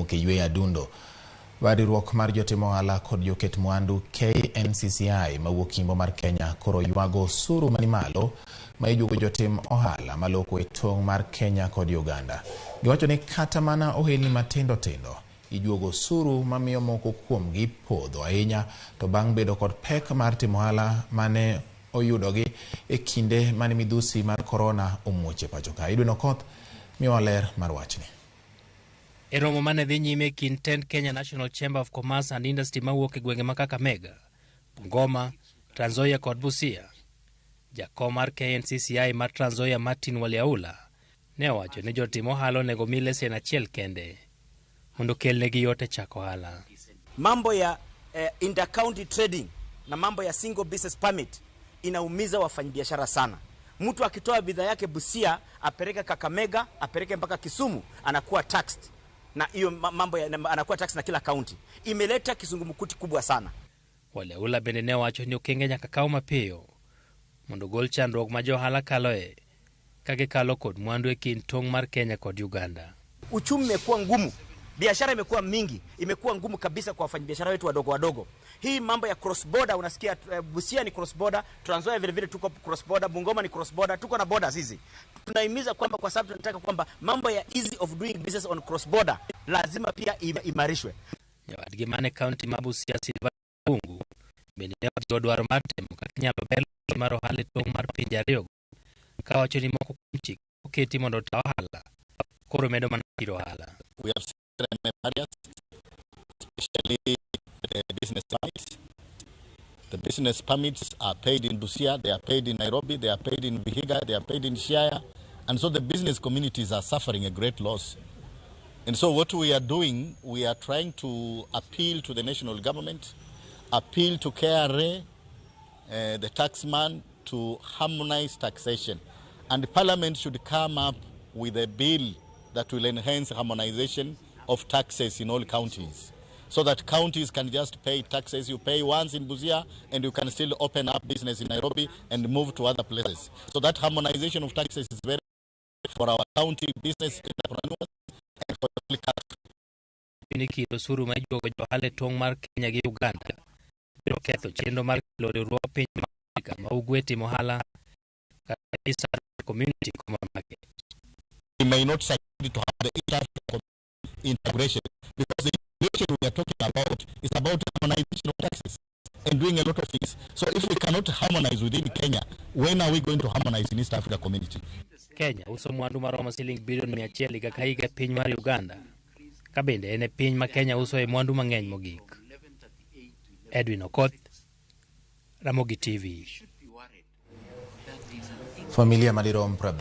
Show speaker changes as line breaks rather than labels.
nyuok e yweyo adundo. Riwruok mar jotim ohala kod joket mwandu KNCCI mawuok Imbo mar Kenya koro ywago osuru mani malo ma ijuogo jotim ohala maloko e tong' mar Kenya kod Uganda. Giwacho ni kata mana ohelni matindo tindo ijuogo osuru mamiyo moko kuomgi podho ahinya to bang' bedo kod pek mar timo ohala mane oyudogi e kinde mane midhusi mar korona omuoch e pacho ka. Edwin Okoth miyowa ler mar wachni.
E romo mane dhi nyime e kind tend Kenya National Chamber of Commerce and Industry mawuok e gwenge ma Kakamega, Bungoma, Trans Nzoia kod Busia, jakom mar KNCCI mar Trans Nzoia Martin Waliaula ne owacho ni jotim ohala onego mi lesen achiel kende mondo okelnegi yot e chako ohala.
Mambo ya inter-county trading na mambo ya single business permit inaumiza wafanyabiashara sana. Mtu akitoa bidhaa yake Busia apeleke Kakamega, apeleke mpaka Kisumu, anakuwa taxed na hiyo mambo ya, anakuwa taxed na kila county. Imeleta kizungumkuti kubwa sana.
Waliaula bende ne owacho ni okenge nyaka kaw mapiyo mondo ogol chandruok ma jo ohala kaloe ka gikalo kod mwandu e kind tong' mar Kenya kod Uganda.
Uchumi imekuwa ngumu, biashara imekuwa mingi, imekuwa ngumu kabisa kwa wafanyabiashara wetu wadogo wadogo. Hii mambo ya cross border unasikia, Busia ni cross border, Trans Nzoia vile vile tuko cross border, Bungoma ni cross border, tuko na borders hizi. Tunahimiza kwamba kwa sababu tunataka kwamba mambo ya easy of doing business on cross border lazima pia imarishwe.
Nyawadgi mane kaunti ma Busia Silva Bungu bende ne ojiwo dwaro mar temo kaka inyalo bel mar ohala e tong' mar pinje ariyogo kawacho ni moko kuom chike oketi mondo ota ohala koro medo mana thiro ohala.
We have seen barriers, especially the business permits. The business permits are paid in Busia, they are paid in Nairobi, they are paid in Vihiga, they are paid in Siaya. And so the business communities are suffering a great loss. And so what we are doing, we are trying to appeal to the national government, appeal to KRA, the taxman, to harmonize taxation. And Parliament should come up with a bill that will enhance harmonization of taxes in all counties, so that counties can just pay taxes. You pay once in Busia and you can still open up business in Nairobi and move to other places. So that harmonization of taxes is very for our county business entrepreneurs and for the country.
Ni kind osuru ma ijuogo jo ohala e tong' mar Kenya gi Uganda biro ketho chenro mar kelo riwruog piny mar Afrika ma ugwe timo ohala kata East African Community Common Market.
We may not succeed to have the East African integration because the integration we are talking about is about harmonization of taxes and doing a lot of things. So if we cannot harmonize within Kenya, when are we going to harmonize in East Africa Community?
Kenya uso mwandu maromo siling bilion 100 higa ka higa e piny mar Uganda, ka bende en e piny ma Kenya usoe mwandu mang'eny mogik. Edwin Okoth, Ramogi TV.
Familia madirom 50.